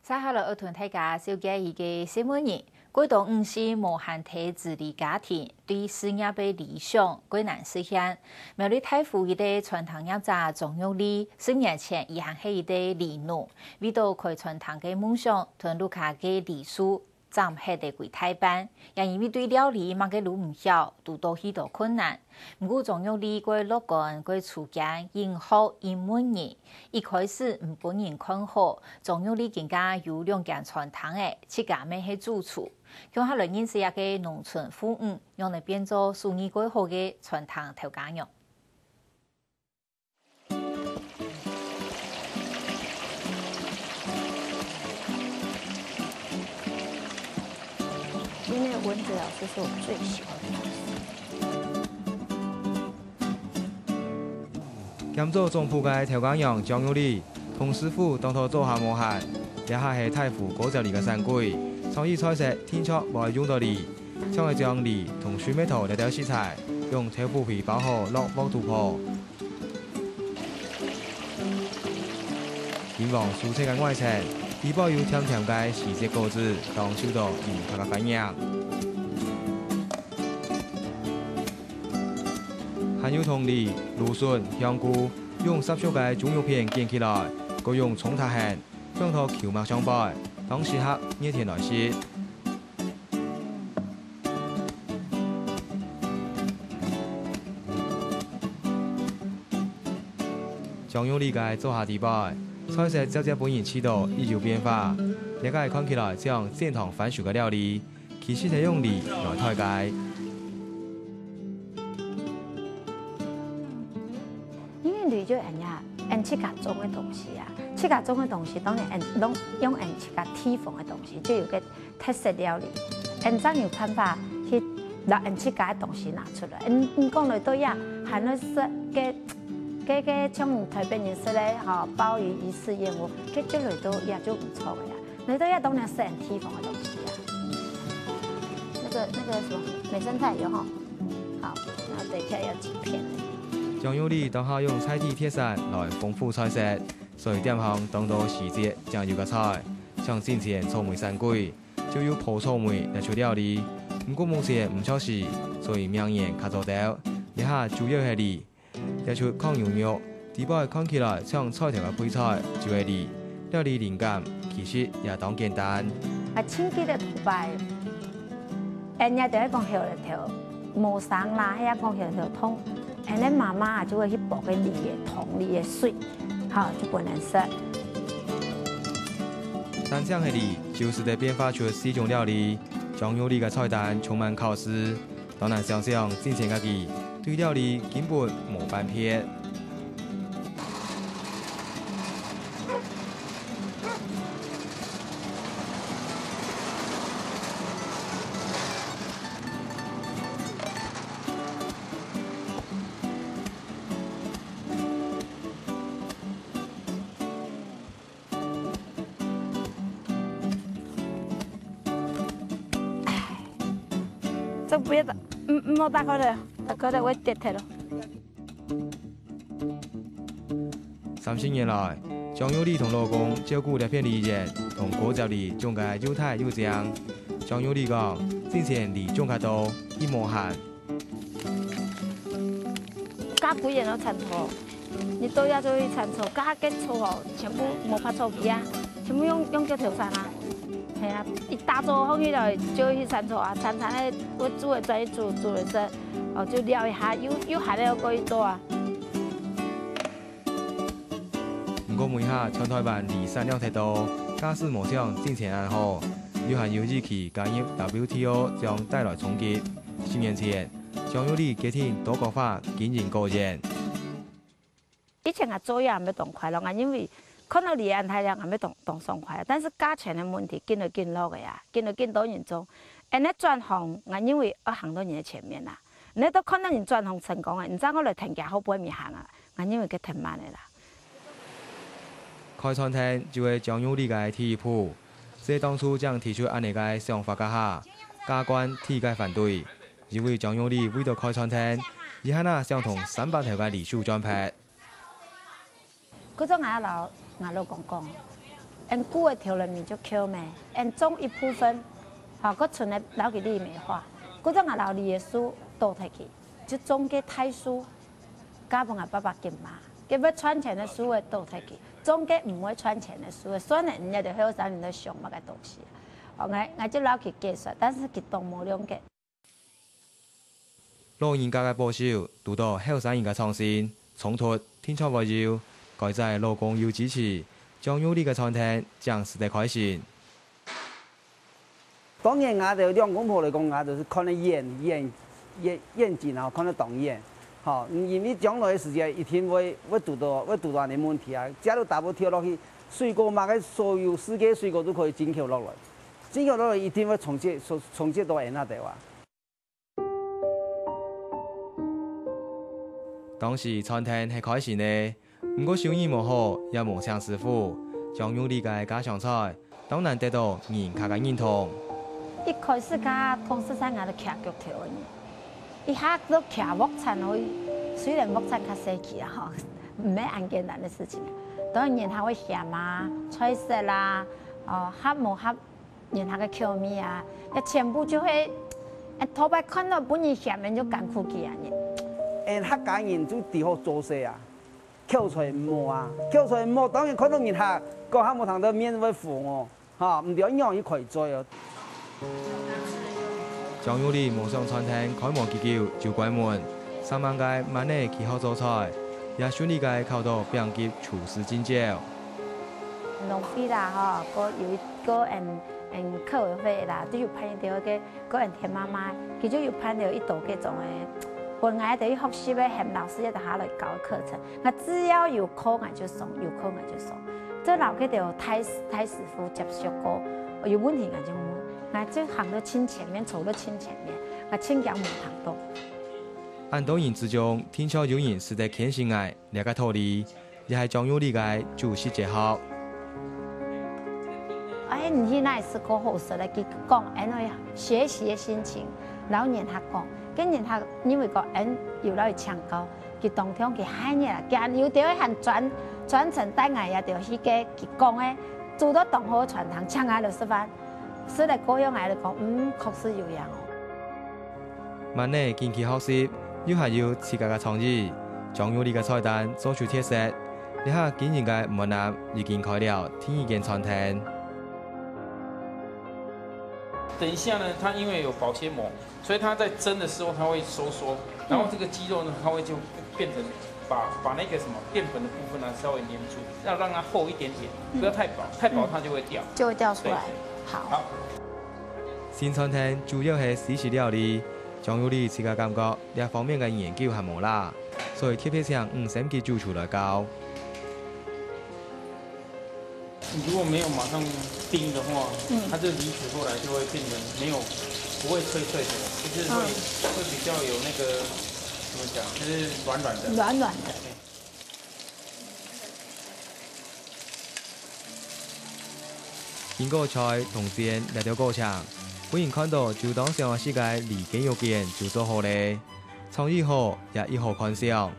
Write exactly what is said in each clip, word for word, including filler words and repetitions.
接下來愛同大家紹介一個細妹人，過到五十無閒忒自理家庭，對事業个理想過難實現。苗栗大湖一個餐廳業者張玉麗，十年前佢還係一個梨農，為到開餐廳个夢想，同屋下个梨樹斬忒个歸大半，也因為對料理麼个都毋曉，堵到許多困難。毋過張玉麗過樂觀，過初見，應好應問人， 一開始毋分人看好，張玉麗今下有兩間餐廳仔，自家乜係主廚。共下來認識這個農村婦女，仰仔變做手藝蓋好个餐廳頭家娘。今天的蚊子老師是我最喜歡的老師。 兼做總舖个頭家娘張玉麗，同師傅當多做下無閒，這下係大湖高接梨个產季，所以菜色定著會用到梨。像係將梨同水蜜桃這兜食材，用豆腐皮包好落鑊肚泡。金黃酥脆个外層，底背有甜甜个時節果子，當受到人客个歡迎。 還有同梨、蘆筍、香菇，用煠熟个豬肉片捲起來，過用蔥頭餡，放到Q麥上背，當適合熱天來食。張玉麗个灶下底背，菜色漸漸分人試到已有變化。這個看起來像煎糖番薯个料理， 其實係用梨來代个。因為梨就恁樣，恁自家種个東西啊，自家種个東西當然恁，攏用恁自家地方个東西，就有個特色料理。恁正有辦法去拿恁自家个東西拿出來。嗯，你講來到這，還愛食个，个，个像台北人食个吼，鮑魚、魚翅、燕窩，這，這來到這就毋錯个啊。 你都要懂得選地方的東西啊。那個那個什麼美生菜有吼，好，那等一下要幾片。張玉麗當好用在地特產來豐富菜色，所以店項當多時節正有个菜，像進前草莓產季，就有泡草莓這出料理。毋過目前毋著時，所以明年較早兜。這下主要係梨， 這齣炕油肉，底背看起來像菜頭个配菜，就係梨。料理靈感其實也當簡單。啊，清潔个頭擺，恁樣就係講喉頭無聲啦，係講喉頭痛，恁樣媽媽就會去煲个梨个湯、梨个水，好，就分人食。單淨係梨，就使得變化出四種料理。張玉麗个菜單充滿巧思。 當難想像，進前个佢對料理根本無半撇。這不要打，嗯，嗯，莫打開了，打開了會跌忒了。三十年來，張玉麗同老公照顧這片梨園，同高接梨種个又大又靚。張玉麗講，進前梨種較多，已無閒， 加幾年都田草，你到這就去田草，加个草哦，全部無法草皮啊，全部用用腳頭鏟啊。係啊，一打早䟘起來就去田草啊，田田个會煮个轉去煮，煮个食，哦，就尞一下，又又還愛過去做啊。 毋過尾下全台灣梨產量忒多，價數無像進前恁好，又還有疫情加入W T O將帶來衝擊。十年前，張玉麗決定多角化經營果園。以前啊，做也毋會當快樂啊，因為看到梨恁大粒，也毋會當當爽快啊。但是價錢个問題，緊來緊落个啊，緊來緊多人種，恁樣轉行，𠊎認為愛行到人个前面啊。你都看到人轉行成功个，你正過來跈佢後背尾行啊。 𠊎認為該忒慢了啦。開餐廳就係張玉麗个第一步，在當初正提出恁樣个想法該下，家官第一个反對，因為張玉麗為著開餐廳，一下仔想同三百頭个梨樹轉忒。故所𠊎摎𠊎老公講，恁舊个條例面就扣咩，恁種一部分，吼，閣賰个留佢李梅花，故所𠊎摎李个樹倒忒去，就種个大樹，嫁分𠊎爸爸金媽，該會賺錢个樹仔倒忒去，種个毋會賺錢个樹仔，算了，人家就後生人在想麼个東西。哦，𠊎，𠊎就摎佢解釋，但是佢當無諒解。 老人家个保守，堵到後生人个創新，衝突定著會有，該在老公有支持，張玉麗个餐廳正使得開心。當然，𠊎兜兩公婆來講，𠊎兜係看得遠，遠，遠，遠景吼，看得當遠。吼，因為將來个時節一定會，會堵到，會堵到恁樣問題啊。假如打不跳落去，水果麼个所有世界水果都可以進口落來，進口落來一定會衝擊，衝，衝擊到𫣆這兜啊。 當時餐廳係開心个，毋過生意無好，也無請師傅。張玉麗个家常菜，當難得到人客个認同。一開始个講實在，𠊎都徛腳頭个人，一下都徛鑊鏟位，雖然鑊鏟較細隻啊，吼，毋係恁簡單个事情。當然人客會嫌啊，菜色啦，哦，合無合 人客个口味啊，這全部就係，哎，頭擺看到分人嫌，人就艱苦佢啊，人。𫣆客家人就知好做事啊，口才毋好啊，口才毋好，當然看到人客講較無聽到面會紅哦，哈，毋知愛仰去開嘴哦。張玉麗無想餐廳開無幾久就關門，生猛个慢慢仔去學做菜，也順利个考到丙級廚師證照。農會啦，吼，過有一 過𫣆，𫣆客委會啦，都有辦一條个，過𫣆田媽媽，佢就有辦了一兜該種个，分𠊎兜去學習个，喊老師也在下來教个課程。𠊎只要有課𠊎就上，有課𠊎就上。這摎該兜大師，大師傅接觸過，有問題𠊎就問，𠊎就行到盡前面，走到盡前面，𠊎盡驚無行到。恁多人之中，聽說有人使得牽成𠊎， 這个道理，也係張玉麗个煮食哲學。哎，你去哪裡吃過好吃的？佢講，哎，那學習的心情，然後人客講，跟人客因為講，哎，有了請教，佢當中佢還熱啊，佢有條還專專程帶𠊎也就去个，佢講个，煮到當好个餐廳，請𠊎來食飯。 食了過後，𠊎就講，嗯，確實有影哦。慢慢緊去學習，又還有自家个創意。張玉麗个菜單做出特色，這下經營个門南已經開了第二間餐廳。等一下呢，它因為有保鮮膜，所以它在蒸的時候它會收縮，然後這個雞肉呢，它會就變成把把那個什麼澱粉的部分呢稍微黏住，要讓它厚一點點，不要太薄，太薄它就會掉。就會掉出來。對。好。好。新餐廳主要係西式料理，張玉麗自家感覺這方面个研究還無罅，所以特別請吳心潔主廚來教。 你如果沒有馬上冰的話，嗯。它這個梨子後來就會變成沒有，不會脆脆的，就是會，嗯。會比較有那個，怎麼講，就是軟軟的。軟軟的。對。經過菜同煎這兜過程，分人看到就當想愛食个梨雞肉卷就做好了。 創意好，也異好看相。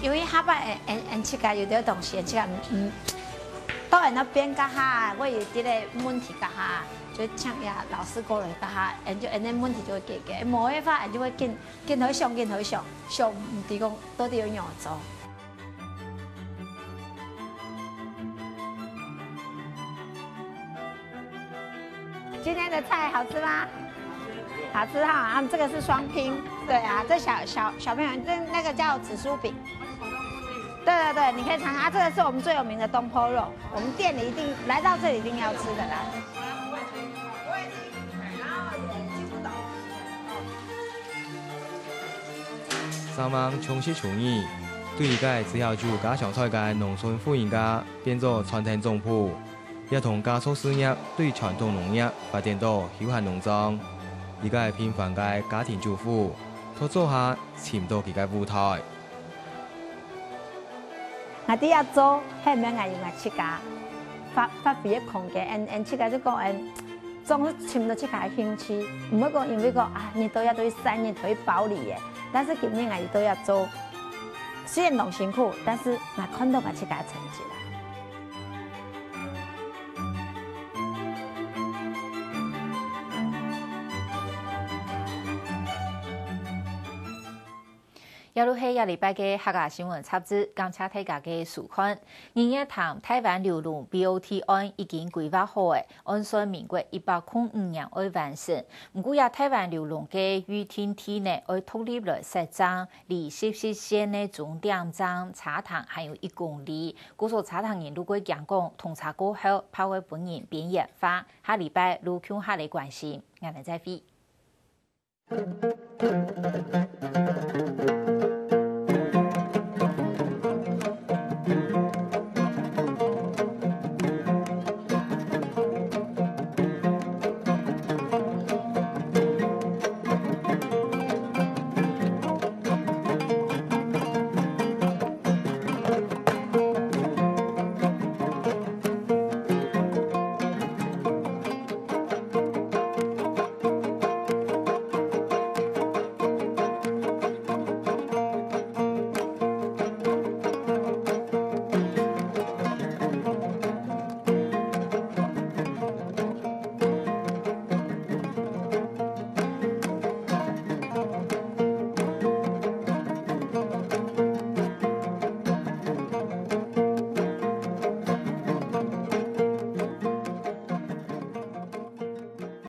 因為下擺𫣆𫣆𫣆自家有兜東西，𫣆自家毋毋，當然愛變較好，會有兜个問題較好，就請這老師過來較好，𫣆就𫣆个問題就會解決。無个話，𫣆就會緊緊去想，緊去想，想毋知講到底愛仰做。 今天的菜好吃嗎？好吃哈，啊，這個是雙拼，對啊，這小小小朋友，這那個叫紫蘇餅，對對對，你可以嚐嚐啊，這個是我們最有名的東坡肉，我們店裡一定來到這裡一定要吃的啦。 生猛重食重義，對一個只曉煮家常菜个農村婦人家變做餐廳總舖，也同家族事業對傳統農業發展到休閒農莊。一個平凡个家庭主婦，到灶下尋到佢个舞台。 𠊎在這做，係毋係𠊎有𠊎自家發發揮个空間？𫣆𫣆自家就講𫣆總係尋到自家个興趣，毋會講因為講啊，你到這都去散，你都去包裡个。但是今日𠊎在這做，雖然當辛苦，但是𠊎看到𠊎自家个成績啦。這就係這禮拜个客家新聞雜誌，感謝大家个收看。日月潭台灣流籠B O T案已經規劃好了，按算民國一百空五年愛完成。毋過這台灣流籠个預定地呢，愛獨立來設站，離十七線个終點站車站還有一公里。故所車站人就會驚講通車過後，怕會分人邊緣化。下禮拜就共下來關心，𠊎等再會。